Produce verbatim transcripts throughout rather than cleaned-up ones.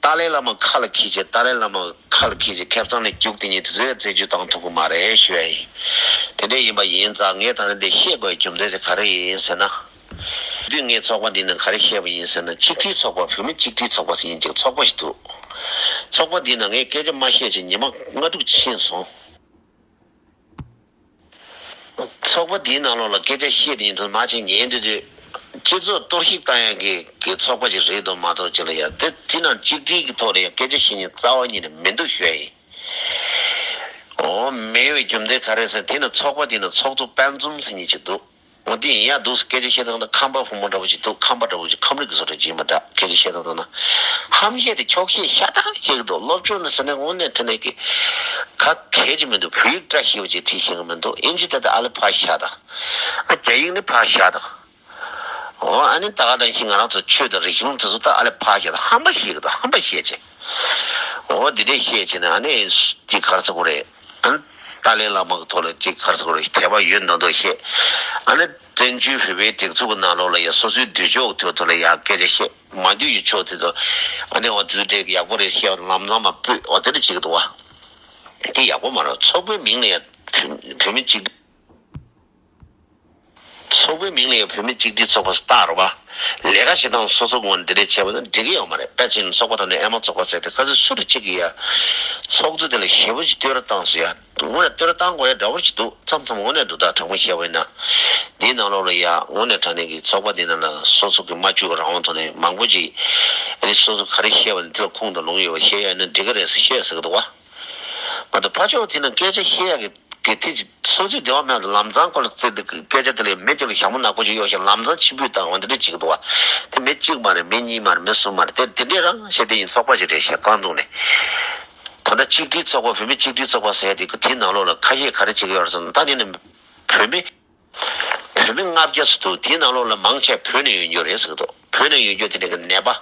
ཏཱ་ལའི་བླ་མ་ཁ་ལ་འཁྱེར་བྱས། ཏཱ་ལའི་བླ་མ་ཁ་ལ་འཁྱེར་བྱས་ཁེ་བཟང་ལ་རྒྱུགས་དེ་ཉིད་དེ་ཚོས་རྩད་གཅོད་བཏང་ཐུབ་ཀྱི་མ་རེད་ཞུ་ཡ་ཡིན། དེ་འདྲ་ཡིན་པ་ཡིན་ཙང་ངས་ད་ནི་འདི་བཤད་དགོས་རྒྱུ་མཚན་དེ་ག་རེ་ཡིན་ཟེར་ན། དུས་ངས་ཚོགས་པ་འདི་ནང་ག་རེ་བཤད་པ་ཡིན་ཟེར་ན། གཅིག་སྒྲིལ་ཚོགས་པ། བོད་མི་གཅིག་སྒྲིལ་ཚོགས་པ་ཟེར་མཁན་ཅིག་ཚོགས་པ་ཞིག་འདུག་ཚོགས་པ་འདི་ནང་ངས་སྐད་ཆ་མ་བཤད་བྱས་ཉི་མ་ལྔ་དྲུག་ཕྱིན་སོང་། ཚོགས་པ་འདིའི་ནང་ལོགས་ལ་སྐད་ཆ་བཤད་དེ་ཡིན་དུས་མ་ཅིག་ཉན་དུས་དུས། སྤྱི་ཚོགས་གཏོར་བཤིག་བཏང་ཡག་གི་གི་ཚོགས་པ་ཞིག་རེད་འདུག་མ་གཏོགས་ཅིག་ལ་ཡ་དེ་དེ་ནང་གཅིག་སྒྲིལ་གྱི་ཐོག་ལ་ཡ་སྐད་ཆ་བཤད་མཁན་རྩ་བ་ཉིད་ནས་མི་འདུག་ཞུ་ཡ་ཡིན། འོ་མེད་པའི་རྒྱུ་མཚན་ག་རེ་ཟེར་ན། དེ་ནི་ཚོགས་པ་དེ་ནི་ཚོགས་གཙོ་དཔལ་འཛོམས་ཟེར་མཁན་ཅིག་འདུག་འོ་དེ་ཡིན་ཡ་འདུག་སྐད་ཆ་བཤད་སྟངས་དང་། ཁམས་པ་བུ་མོ་འདྲ་པོ་ཅིག་འདུག་ཁམས་པ་འདྲ་པོ་ཅིག་ཁམས་རིགས་ཀྱི་བཟོ་འདྲ་ཅིག་ཡིན་པ་འདྲ། སྐད་ཆ་བཤད་སྟངས་དང་ན། ཧམ་བཤད་དེ་འཁྱོག་བཤད་ཤ་སྟག་བཤད་ཀྱི་འདུག་སློབ་སྦྱོང་ནི་ཟེར་ན་དངོས་གནས་དྲང་གནས་ཀྱི་ག་གལ་ཆེ་མི་འདུག་བོད་ཡིག་བཀྲ་ཤིས་པ་ཅིག་བྲིས་ཤེས་ཀྱི་མི་འདུག་ཨིན་ཇི་དེ་ད་ཨ་ལེ་ཕ་ཤ་དང་། ཨ་རྒྱ་ཡིག་ནི་ཕ་ཤ་དང་། འོ་ཨ་ནི་ད་ག་ནང་བཞིན་ང་རང་ཚོ་ཆོས་དང་རིག་གཞུང་དེ་ཚོ་ད་ཨ་ལེ་ཕ་ཤ་དང་། ཧམ་པ་བཤད་ཀྱི་འདུག་ཧམ་པ་བཤད་བྱས། འོ་འདི་འདྲས་བཤད་བྱས་ནས་ཨ་ནི་ཅིག་ག་རེ་ཟེར་དགོས་རེད། ཨ་ནི་ཏཱ་ལའི་བླ་མ་གི་ཐོག་ལ་ཅིག་ག་རེ་ཟེར་དགོས་རེད། དད་པ་ཡོད་མདོག་མདོག་བཤད། ཨ་ནི་བཙན་བྱོལ་བོད་པའི་སྒྲིག་འཛུགས་ཀྱི་ནང་ལོགས་ལ་ཡ་སོ་སོའི་འདོད་ཕྱོགས་ཐོག་ཐོག་ལ་ཡ་སྐད་ཆ་བཤད། མ་འདོད་ཀྱི་ཕྱོགས་དེ་ཚོ་ཨ་ནི་འོ་དེ་ཚོ་འདྲས་ཀྱི་ཡག་པོ་རེད་བཤད་པ་ལམ་སང་མ་སྤོས། འོ་དེ་འདྲ་བྱེད་ཀྱི་འདུག་བ། དེ་ཡག་པོ་མ་རེད། ཚོགས་པའི་མིང་ལ་ཡ་བོད་མི་གཅིག་ཚོགས་པའི་མིང་ལ་ཡང་བོད་མི་གཅིག་སྒྲིལ་ཚོགས་པ་ཟེར་བཏགས་རེད་པ། ལས་ཀ་བྱེད་སྟངས་སོ་སོ་ངོས་ནས་འདི་འདྲས་བྱས་པ་ན་འགྲིག་གི་ཡོད་མ་རེད། དཔེ་ཆ་ནི་ཚོགས་པ་དང་ནི་ཨེ་མ་ཚོགས་པ་ཟེར་ཏེ་ཁ་སང་སུ་རེ་གཅིག་གིས་ཡ། ཚོགས་གཙོ་དེ་ལ་ཞེ་པོ་ཅིག་བསྟོད་ར་བཏང་སོང་ཡ། དངོས་གནས་བསྟོད་ར་བཏང་དགོས་ཡ་འདྲ་པོ་ཅིག་འདུག་མཚམས་མཚམས་དངོས་གནས་འདུག་ད་དྲང་པོ་བཤད་པ་ཡིན་ན། འདིའི་ནང་ལོགས་ལ་ཡ་དངོས་གནས་དྲང་གནས་ཀྱི་ཚོགས་པ་འདི་ནང་ལ་སོ་སོ་གི་སྨྲ་བརྗོད་ཀྱི་རང་དབང་ཐོག་ནས་མང་པོ་ཅིག་ཨ་ནི་སོ་སོ་ག་རེ་བཤད་པ་ནི་དེ་ལ་ཁུངས་དང་ལུང་ཡོད་པ་བཤད་ཡ་ནི་འགྲིག་གི་རེད་ཟེར་བཤད་ཟེར་གི་འདུག་བ། མ་གཏོགས་ཕར་ཕྱོགས་དེ་ནང་སྐད་ཆ་བཤད་ཡག་གི་གལ་ཏེ་སོ་སོའི་འབྲེལ་བ་མེད་པ་ལམ་སང་ཁོ་ལ་བརྩེ་དུས་སྐད་ཆ་དེ་ལ་མི་གཅིག་ལ་ཞྭ་མོ་ནག་པོ་ཅིག་གཡོགས་ཤིང་ལམ་སང་ཕྱིར་འབུད་བཏང་བ་འདི་འདྲ་བྱེད་ཀྱི་འདུག་བ། དེ་མི་གཅིག་མ་རེད། མི་གཉིས་མ་རེད། མི་གསུམ་མ་རེད། དེ་དེ་འདྲས་རང་བཤད་དེ་ཡིན། ཚོགས་པ་ཞིག་རེད་བཤད་རྐང་བཙུགས་ནས། ད་ལྟ་གཅིག་སྒྲིལ་ཚོགས་པ། བོད་མི་གཅིག་སྒྲིལ་ཚོགས་པ་ཟེར་ཡ་དེ་གི་དེའི་ནང་ལོགས་ལ་ཁ་ཤས་ག་རེ་བྱེད་ཀྱི་ཡོད་རེད་ཟེར་ན། ད་དེ་ནི་བོད་མི་བོད་མི་ལྔ་བརྒྱ་ཙམ་འདུག་དེའི་ནང་ལོགས་ལ་མང་ཆེ་བོད་ནས་ཡོང་རྒྱུ་རེད་ཟེར་གྱི་འདུག་བོད་ནས་ཡོང་རྒྱུ་དེ་འདྲ་གི་ནད་པ་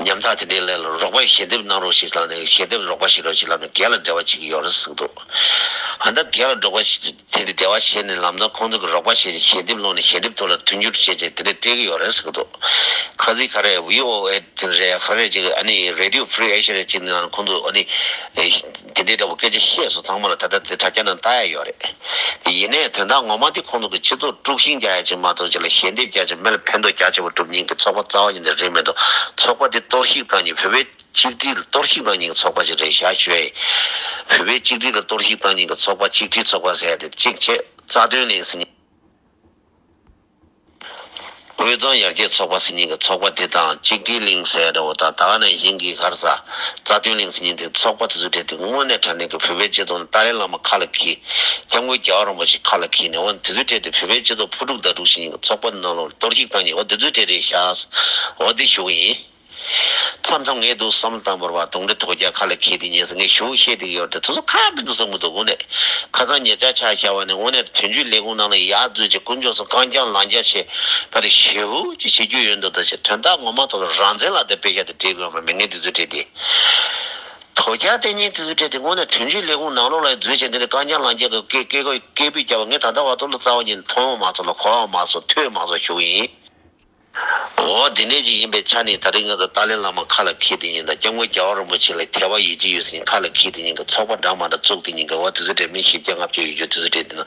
ཉམ་ཐག་དེ་འདྲའི་ལས་ལ་རོགས་པ་ཞལ་འདེབས་གནང་རོགས་ཞེས་ལབ་ནས། ཞལ་འདེབས་རོགས་པ་ཞིག་རོགས་ཞེས་ལབ་ནས་སྒེར་ལ་འབྲེལ་བ་བྱེད་ཀྱི་ཡོད་རེད་ཟེར་གྱི་འདུག་ད་ལྟ་སྒེར་ལ་རོགས་པ་ཞིག་དེ་འདྲ་འབྲེལ་བ་བྱས་ནས་ལམ་སང་ཁོང་ཚོ་གི་རོགས་པ་བྱས་ནས་ཞལ་འདེབས་སློང་ནས་ཞལ་འདེབས་ཐོག་ལ་མཐུན་འགྱུར་བྱས་བྱས་དེ་འདྲ་སྤྲད་ཀྱི་ཡོད་རེད་ཟེར་གྱི་འདུག་ཁ་སང་ག་རེ་བྷི་ཨོ་ཨེ་དེ་རེད། ག་རེ་ཅིག་ཨ་ནི་Radio Free Asia་རེད་ཅིག་ནང་ཁོང་ཚོ་ཨ་ནི་དེ་འདྲའི་འདྲ་བོ་སྐད་ཆ་བཤད་སོང་། ཚང་མ་ལ་ད་ལྟ་དེ་དྲ་རྒྱ་ནང་ལྟ་ཡ་ཡོད་རེད། ཡིན་ནའི་དོན་དག་ངོ་མ་དེ་ཁོང་ཚོ་གི་སྤྱི་ཚོགས་དཀྲུག་ཤིང་རྒྱག་ཡ་ཅིག་མ་གཏོགས་ཅིག་ལ་ཞལ་འདེབས་རྒྱག་ཅིག་མི་ལ་ཕན་ཐོགས་རྒྱ་ཆེ་བོ་སྒྲུབ་མཁན་གྱི་ཚོགས་པ་རྩ་བ་ཉིད་ནས་རེད་མི་འདུག་ཚོགས་པ་དེ་གཏོར་བཤིག་བཏང་མཁན། བོད་པའི་གཅིག་སྒྲིལ་གཏོར་བཤིག་བཏང་མཁན་གྱི་ཚོགས་པ་ཅིག་རེད་ཤག་ཞུ་ཡ་ཡིན། བོད་པའི་གཅིག་སྒྲིལ་ལ་གཏོར་བཤིག་བཏང་མཁན་གྱི་ཚོགས་པ་གཅིག་སྒྲིལ་ཚོགས་པ་ཟེར་ཡ་དེ་གཅིག་བྱས། རྩ་དོན་གླིང་ཟེར་མཁན། དབུས་གཙང་ཡར་རྒྱས་ཚོགས་པ་ཟེར་མཁན་གྱི་ཚོགས་པ་དེ་དང་གཅིག་སྒྲིལ་གླིང་ཟེར་འདྲ་བོ་དང་། ད་ག་ནང་བཞིན་གྱི་ག་རེ་ཟ། རྩ་དོན་གླིང་ཟེར་མཁན་དེ་ཚོགས་པ་དེ་ཚོ་གྲས་དེ་དངོས་གནས་དྲང་གནས་ཀྱི་བོད་པའི་སྤྱི་ཚོགས་ནང་ཏཱ་ལའི་བླ་མ་ཁ་ལ་འཁྱེར། སྐྱབས་མགོན་རྒྱལ་བ་རིན་པོ་ཆེ་ཁ་ལ་འཁྱེར་ནས། འོ་དེ་ཚོའི་གྲས་དེ་བོད་པའི་སྤྱི་ཚོགས་ཕུ་དཀྲུག་ད་དཀྲུག་བྱེད་མཁན་གྱི་ཚོགས་པ་ནང་ལོགས་གཏོར་བཤིག་བཏང་མཁན། འོ་དེ་ཚོའི་གྲས་རེད་ཤག་འོ་དེ་ཞུ་གི་ཡིན། མཚམས་མཚམས་ངས་འདུག་བསམ་བློ་བཏང་བར་བ་གདོང་འདྲེ་དོལ་རྒྱལ་ཁ་ལ་འཁྱེར་དེ་ཉིན་ངས་ཞུ་བཤད་དེ་ཡོད་དེ་དེ་ཚོ་ཁ་མི་འདུག་བསམ་གི་འདུག་དངོས་གནས་ཁ་སང་ཉེ་ཆར་ཆ་བཞག་པ་ནི་དངོས་གནས་དོན་གཅོད་ལས་ཁུངས་ནང་ལ་ཡར་འཛུལ་བྱས་དཀོན་མཆོག་གསུམ་རྐང་བརྐྱངས་ལག་བརྐྱངས་བྱས་ཕར་ཞེ་པོ་ཅིག་བྱེད་རྒྱུ་ཡོད་འདུག་ད་ཆ་དོན་དག་ངོ་མ་ཐོག་ལ་རང་བཙན་ལ་དེ་དཔེ་ཆ་དེ་སྤྲད་དགོས་ཡོད་མ་མི་ངན་དེ་ཚོའི་གྲས་དེ། དོལ་རྒྱལ་དེ་ཉིན་དེ་ཚོའི་གྲས་དེ་དངོས་གནས་དོན་གཅོད་ལས་ཁུངས་ནང་ལོགས་ལ་འཛུལ་བྱས་དེ་འདྲའི་རྐང་བརྐྱངས་ལག་བརྐྱངས་ཀྱི་སྐད་སྐད་སྐད་འབོད་རྒྱབ་པ་ངས་ད་ལྟ་བར་དུ་ལ་རྩ་བ་ཉིད་ནས་མཐོང་ཡང་མ་ཚོར་ལ་གོ་ཡང་མ་ཚོར་ཐོས་ཡང་མ་ཚོར་ཞུ་གི་ཡིན། འོ་དེ་འདྲས་ཅིག་ཡིན་པའི་ཆ་ནས་ད་རེས་ང་ཚོ་ཏཱ་ལའི་བླ་མ་ཁ་ལ་འཁྱེར་དེ་ཉིན་དང་། སྐྱབས་མགོན་རྒྱལ་བ་རིན་པོ་ཆེ་ལ་དད་པ་ཡིད་ཆེས་ཡོད་ཟེར་མཁན་ཁ་ལ་འཁྱེར་དེ་ཉིན་གྱི་ཚོགས་པ་འདྲ་མ་འདྲ་བཙུགས་དེ་ཉིན་གྱི་འོ་དེ་ཚོ་གྲས་མི་བཞི་བརྒྱ་ལྔ་བརྒྱ་ཡོད་རྒྱུ་དེ་ཚོ་གྲས་དེ་ན།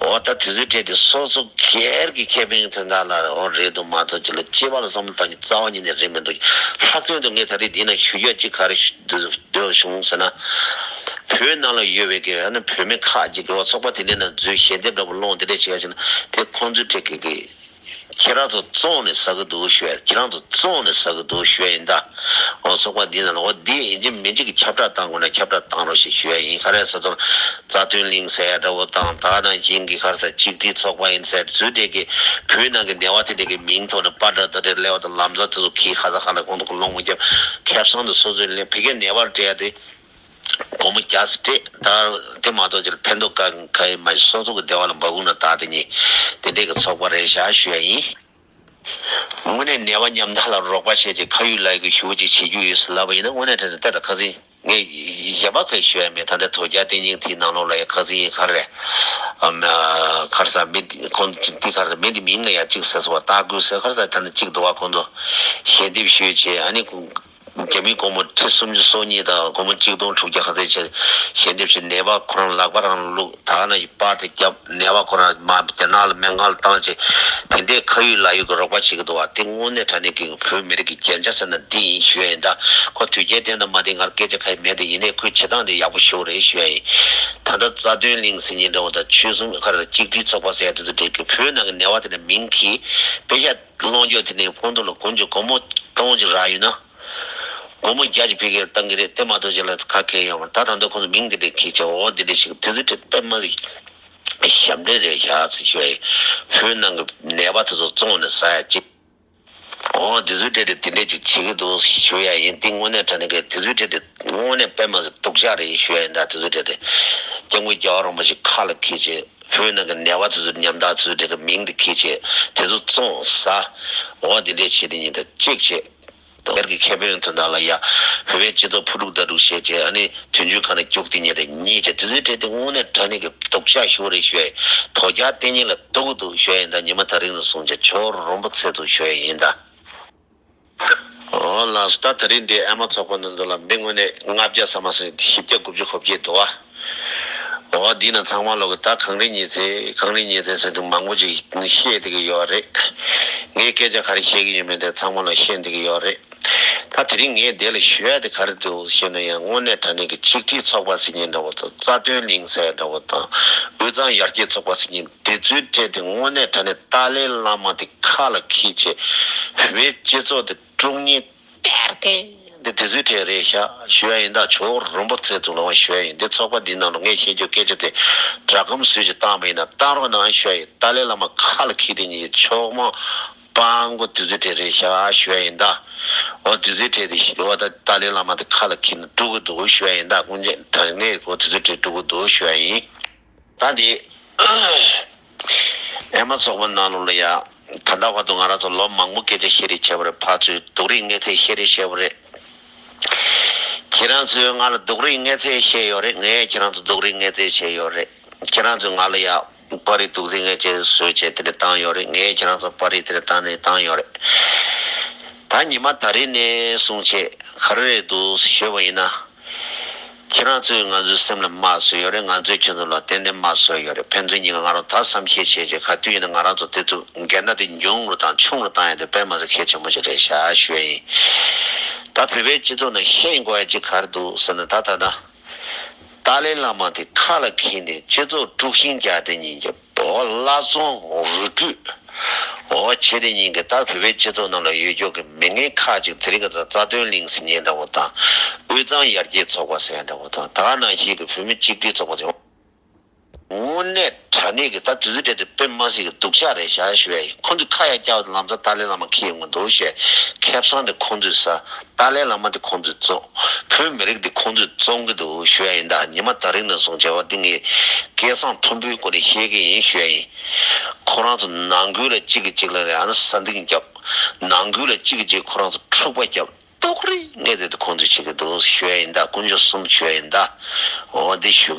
འོ་ད་དེ་ཚོའི་གྲས་དེ་སོ་སོ་སྒེར་གྱི་ཁེ་ཕན་གྱི་དོན་དག་ལ་འོ་རེད་འདུག་མ་གཏོགས་ཅིག་ལ་སྤྱི་པ་ལ་བསམ་བློ་བཏང་རྒྱུ་རྩ་བ་ཉིད་ནས་རེད་མི་འདུག་ལྷག་དོན་དུ་ངས་ད་རེས་འདི་ན་ཞུ་རྒྱུ་ཅིག་ག་རེ་འདོད་བྱུང་ཟེར་ན། བོད་ནང་ལ་ཡོད་པའི་གི་ཨ་ནི་བོད་མི་ཁག་ཅིག་གི་འོ་ཚོགས་པ་དེ་འདྲའི་ནང་འཛུལ་ཞལ་འདེབས་འདྲ་པོ་སློང་དེ་འདྲས་བྱེད་ཡ་ཅིག་ན་དེ་ཁོང་ཚོའི་གྲས་ཀྱི་གི་ཁྱེད་རང་ཚོ་བཙོང་ནས་ཟ་གི་འདུག་ཞུ་ཡ། ཁྱེད་རང་ཚོ་བཙོང་ནས་ཟ་གི་འདུག་ཞུ་ཡ་ཡིན་ད། འོ་ཚོགས་པ་འདི་ནང་ལ་འོ་འདི་ཡིན་གཅིག་མིན་གཅིག་གི་ཁྱབ་བསྒྲགས་བཏང་དགོས་ན་ཁྱབ་བསྒྲགས་བཏང་རོགས་ཞེས་ཞུ་ཡ་ཡིན། ག་རེ་ཟེར་ཚོར་རྩ་དོན་གླིང་ཟེར་ཡ་འདྲ་བོ་དང་། ད་ནང་བཞིན་གྱི་ག་རེ་ཟེར་གཅིག་སྒྲིལ་ཚོགས་པ་ཡིན་ཟེར་ཚུལ་དེ་གི་བོད་ནང་གི་སྡེ་བ་དེ་འདྲ་གི་མིང་ཐོག་ནས་པར་འདྲ་ད་རེ་ལེ་བ་དང་ལམ་སང་དེ་ཚོ་གིས་ཁ་ས་ཁ་ལ་ཁོང་ཚོ་གི་ལོང་མི་རྒྱབ། ཁེ་བཟང་དུ་སོ་སོའི་ལས་ཕ་གིའི་ནད་པར་སྤྲད་ཡ་དེ། སྒོར་མོ་བརྒྱ་ཙམ་སྤྲད། ད་དེ་མ་གཏོགས་ཅིག་ཕན་ཐོགས་ག་ག་ཡི་མ་ཤེས། སོ་སོ་གི་སྡེ་བ་ལ་འབབ་ཁུངས་ན་ད་དེ་ཉིད་དེ་འདྲས་ཀྱི་ཚོགས་པ་རེད་ཤག་ཞུ་ཡ་ཡིན། དངོས་གནས་ནད་པ་ཉམ་ཐག་ལ་རོགས་པ་བྱས་ཏེ་ཁ་ཡོད་ལག་ཡོད་ཀྱི་ཞུ་བ་ཅིག་བྱེད་རྒྱུ་ཡོད་ཟེར་ལབ་པ་ཡིན་ན། དངོས་གནས་དྲང་གནས་ལྟ་དང་ཁ་སང་ངས་གཞན་པ་ཁ་ཞུ་ཡ་མེད། ད་ལྟ་དོལ་རྒྱལ་བསྟན་འཛིན་དེའི་ནང་ལོགས་ལ་ཡ་ཁ་སང་ཡིན་ག་རེ་ཨམ་ག་རེ་ཟ་མི་འདི་ཁོང་འདི་ག་རེ་ཟ་མི་འདི་མིང་ལ་ཡ་གཅིག་ཟེར་སོང་བ། སྟག་རྒོད་ཟེར་ག་རེ་ཟ། ད་ནི་གཅིག་འདུག་བ། ཁོང་ཚོ་ཞལ་འདེབས་ཞུས་བྱས་ཨ་ནི་ཁོང་ རྒྱ་མི་སྒོར་མོ་ཁྲི་སུམ་ཅུ་སོ་གཉིས་དང་སྒོར་མོ་གཅིག་སྟོང་དྲུག་བརྒྱ་ཁ་ཤས་བྱས་ཞལ་འདེབས་བྱས། ནད་པ་ཁོ་རང་ལག་པ་རང་བླུགས། ད་ནི་པར་དེ་བརྒྱབ། ནད་པ་ཁོ་རང་མར་རྒྱ་ནག་ལ་སྨན་ཁང་ལ་བཏང་བྱས། དེ་འདྲའི་ཁ་ཡོད་ལག་ཡོད་ཀྱི་རོགས་པ་བྱེད་ཀྱི་འདུག་བ། དེ་དངོས་གནས་དྲང་གནས་ཀྱི་བོད་མི་རིགས་ཀྱི་རྒྱན་ཆ་ཟེར་ན་འདི་ཡིན་ཞུ་ཡ་ཡིན། ད་ཁོ་དུས་རྒྱུན་བསྟན་དང་མ་བསྟན་ང་ལ་སྐད་ཆ་ཁ་ཡི་མེད་དེ། ཡིན་ནའི་ཁོའི་བྱེད་སྟངས་དེ་ཡག་པོ་ཞེ་པོ་རེད་ཞུ་ཡ་ཡིན། ད་ལྟ་རྩ་དོན་གླིང་ཟེར་མཁན་འདྲ་བོ་དང་ཆོལ་གསུམ་ཁ་ར་གཅིག་སྒྲིལ་ཚོགས་པ་ཟེར་ཡ་དེ་ཚོ་འདྲ་གི་བོད་ནང་གི་ནད་པ་དེ་འདྲ་མིང་གིས་དཔེ་ཤ་སློང་རྒྱུ་དེ་ནས་ཁོང་ཚོ་ལ་དགུན་གྱི་སྒོར་མོ་སྟོང་གཅིག་རག་ཡོད་ན། སྒོར་མོ་བརྒྱ་ཅིག་ཕ་གིར་བཏང་གི་རེད། དེ་མ་གཏོགས་ཅིག་ལ་ག་གེ་ཡོང་མ་རེད། ད་ད་ལྟ་ཁོང་ཚོ་མིང་འདི་འདྲས་འཁྱེར་བྱས། འོ་འདི་འདྲས་ཞིག་དེ་ཚོ་དེ་དཔེ་མ་ཞབས་འདྲེན་རེད་ཤག་ཟེར་ཞུ་ཡ་ཡིན། བོད་ནང་གི་ནད་པ་དེ་ཚོ་བཙོང་ནས་ཟ་ཡ་ཅིག་འོ་དེ་ཚོའི་གྲས་དེ་དེ་འདྲས་ཅིག་བྱེད་ཀྱི་འདུག་ཞུ་ཡ་ཡིན། དེ་དངོས་གནས་དྲང་གནས་ཀྱི་དེ་ཚོའི་གྲས་དེ་དངོས་གནས་དཔེ་མ་སྡུག་ཅག་རེད་ཞུ་ཡ་ཡིན། ད་དེ་ཚོའི་གྲས་དེ་སྐྱབས་མགོན་རྒྱལ་བ་རིན་པོ་ཆེ་ཁ་ལ་འཁྱེར་བྱས། བོད་ནང་གི་ནད་པ་དེ་ཚོ་ཉམ་ཐག་དེ་ཚོའི་གྲས་ཀྱི་མིང་དེ་འཁྱེར་བྱས་དེ་ཚོ་བཙོང་ཟ། འོ་དེ་འདྲས་བྱེད་དེ་ཉིན་དེ་གཅིག་བྱས། སྒེར་གྱི་ཁེ་ཕན་དོན་དག་ལ་ཡ་བོད་པའི་སྤྱི་ཚོགས་འཕུར་འགྲོ་ད་འགྲོ་བྱས་བྱས། ཨ་ནི་དུས་རྒྱུན་ཁ་ན་རྒྱུག་དེ་ཉིན་དེ་གཉིས་བྱས། དེ་ཚོའི་གྲས་དེ་དངོས་གནས་དྲང་གནས་ཀྱི་སྡུག་ཅག་ཞེ་པོ་རེད་ཞུ་ཡ་ཡིན། དོལ་རྒྱལ་བསྟེན་མཁན་ལ་སྡུག་གི་འདུག་ཞུ་ཡ་ཡིན། ད་ཉི་མ་དེ་རིང་ནས་བཟུང་བྱས་ཆོག་རོམ་པ་ཚད་དུ་ཞུ་ཡ་ཡིན་ད། འོ་ལགས་སོ། ད་དེ་རིང་འདི་ཨ་མ་ཚོགས་པ་ནང་དུ་ལ་མི་དངོས་གནས་ལྔ་བརྒྱ་ཙམ་མ་སོང་། བཞི་བརྒྱ་དགུ་བཅུ་གོ་བརྒྱད་འདུག་བ། འོ་འདི་ན་ཚང་མ་ལོག་གི་ད་གངས་རི་ཉི་ཚེ་གངས་རི་ཉི་ཚེ་ཟེར་དུས་མང་པོ་ཅིག་བཤད་བསྡད་ཀྱི་ཡོད་རེད། ངས་སྐད་ཆ་ག་རེ་བཤད་ཀྱི་ཡོད་མེད་དེ་ཚང་མ་ལ་བཤད་བསྡད་ཀྱི་ཡོད་རེད། ད་དེ་རིང་ངས་འདི་ལ་ཞུ་ཡ་དེ་ག་རེ་འདུག་ཞེ་ན། ཡང་དངོས་གནས་དྲང་གནས་ཀྱི་ཆིག་སྒྲིལ་ཚོགས་པ་ཟེར་མཁན་འདྲ་བོ་དང་། རྩ་དོན་གླིང་ཟེར་འདྲ་བོ་དང་། དབུས་གཙང་ཡར་རྒྱས་ཚོགས་པ་ཟེར་མཁན་དེ་ཚོའི་གྲས་དེ་དངོས་གནས་དྲང་གནས་ཏཱ་ལའི་བླ་མ་དེ་ཁ་ལ་འཁྱེར་བྱས་བོད་སྤྱི་ཚོགས་དེ་དཀྲུག་ཉེན་སྟེར་མཁན་དེ་དེ་ཚོའི་གྲས་རེད་ཤག་ཞུ་ཡ་ཡིན། ད་ཆོག་རོམ་པ་ཚད་དུ་ལོངས་ཞུ་ཡ་ཡིན། འདི་ཚོགས་པ་འདི་ནང་ལ་ངས་བཤད་རྒྱུ་སྐད་ཆ་དེ་སྒྲ་སྒམ་བཟོས་ཀྱི་བཏང་བ་ཡིན་ན་བཏང་རོགས་གནང་ཞུ་ཡ་ཡིན། ཏཱ་ལའི་བླ་མ་ཁ་ལ་འཁྱེར་དེ་ཉིད་ཆོག་མ། སྤང་མགོ་དེ་ཚོའི་གྲས་རེད་ཤག་ཞུ་ཡ་ཡིན་ད། འོ་དེ་ཚོའི་གྲས་དེ་ཞི་བ་དང་ཏཱ་ལའི་བླ་མ་དེ་ཁ་ལ་འཁྱེར་ནས་དཀྲུག་གི་འདུག་ཞུ་ཡ་ཡིན་ད། དངོས་གནས་འོ་དེ་ཚོའི་གྲས་དཀྲུག་གི་འདུག་ཞུ་ཡ་ཡིན། ད་འདི་ཨ་མ་ཚོགས་པ་ནང་ལོགས་ལ་ཡ་ད་ལྟ་བར་དུ་ང་རང་ཚོ་ལོ་མང་པོ་སྐད་ཆ་བཤད་རེས་བྱས་པ་རེད། ཕར་ཚུར་སྡུག་རུས་ངན་ཚད་བཤད་རེས་བྱས་པ་རེད། ཁྱེད་རང་ཚོས་ང་ལ་སྡུག་རུས་ངན་ཚད་བཤད་ཡོད་རེད། ངས་ཁྱེད་རང་ཚོ་སྡུག་རུས་ངན་ཚད་བཤད་ཡོད་རེད། ཁྱེད་རང་ཚོས་ང་ལ་ཡ་པར་རིས་སྡུག་རུས་ངན་ཚད་བཟོས་བྱས་དེ་འདྲ་བཏང་ཡོད་རེད། ངས་ཁྱེད་རང་ཚོ་པར་རིས་དེ་འདྲ་བཏང་ནས་བཏང་ཡོད་རེད། ད་ཉི་མ་ད་རེས་ནས་བཟུང་བྱས་ག་རེ་རེད་འདུག་ཞུས་པ་ཡིན་ན། ཁྱེད་རང་ཚོས་ང་ཚོའི་སེམས་ལ་རྨ་བཟོས་ཡོད་རེད། ང་ཚོས་ཁྱེད་ཚོ་ལ་ཏན་ཏན་རྨ་བཟོས་ཡོད་རེད། ཕན་ཚུན་གཉིས་ཀ་ང་རང་ད་བསམ་ཤེས་བྱས་བྱས་ག་དུས་ཡིན་ན་ང་རང་ཚོ་དེ་ཚོ་འགལ་ཟླ་དེ་ཉུང་རུ་དང་ཆུང་རུ་བཏང་ཡ་དེ་དཔེ་མ་ཚད་གལ་ཆེན་པོ་ཞིག་རེད་ཤག་ཞུ་ཡ་ཡིན། ད་བོད་པའི་སྤྱི་ཚོགས་ནང་ཤེས་དགོས་ཡ་གཅིག་ག་རེ་འདུག་ཟེར་ན། ད་ད་ད་ཏཱ་ལའི་བླ་མ་དེ་ཁ་ལ་འཁྱེར་ནས་སྤྱི་ཚོགས་དཀྲུག་ཤིང་རྒྱག་དེ་ཉིན་གྱི་འོ་བླ་བཙོང་རུལ་སུངས། འོ་བྱས་དེ་ཉིན་གྱི་ད་བོད་པའི་སྤྱི་ཚོགས་ནང་ལ་ཡོད་རྒྱུ་གི་མི་ངན་ཁག་ཅིག་དེ་རིང་གི་རྩ་དོན་གླིང་ཟེར་མཁན་འདྲ་བོ་དང་། དབུས་གཙང་ཡར་རྒྱས་ཚོགས་པ་ཟེར་མཁན་འདྲ་བོ་དང་། ད་ག་ནང་བཞིན་གྱི་བོད་མི་གཅིག་སྒྲིལ་ཚོགས་པ་ཟེར། དངོས་གནས་དྲང་གནས་ཀྱི་ད་དེ་ཚོའི་གྲས་དེ་དཔེ་མ་སྲིད་ཀྱི་སྡུག་ཅག་རེད་ཤག་ཞུ་ཡ་ཡིན། ཁོང་ཚོས་ཁ་ཡར་བཀྱག་པ་དང་ལམ་སང་ཏཱ་ལའི་བླ་མ་འཁྱེར་ཡོང་གི་འདུག་ཞེས། ཁེ་བཟང་དེ་ཁོང་ཚོས་ཟ། ཏཱ་ལའི་བླ་མ་དེ་ཁོང་ཚོས་བཙོང་། བོད་མི་རིགས་དེ་ཁོང་ཚོས་བཙོང་གི་འདུག་ཞུ་ཡ་ཡིན་ད། ཉི་མ་ད་རིང་ནས་བཟུང་བྱས་པ་འདི་ངས་སྐད་གསང་མཐོན་པོའི་སྒོ་ནས་བཤད་ཀྱི་ཡིན་ཞུ་ཡ་ཡིན། ཁོ་རང་ཚོ་ནང་ཁུལ་ལ་གཅིག་གིས་གཅིག་ལ་ཨ་ནི་ཟ་འདེགས་བརྒྱབ། ནང་ཁུལ་ལ་གཅིག་གིས་གཅིག་ཁོ་རང་ཚོ་འཁྲུག་པ་བརྒྱབ། སྡུག་རུས་ངན་ཚད་དེ་ཁོང་ཚོས་བྱེད་ཀྱི་འདུག་ཞུ་ཡ་ཡིན་ད། དཀོན་མཆོག་གསུམ་ཞུ་ཡ་ཡིན་ད། འོ་འདི་ཞུ་གི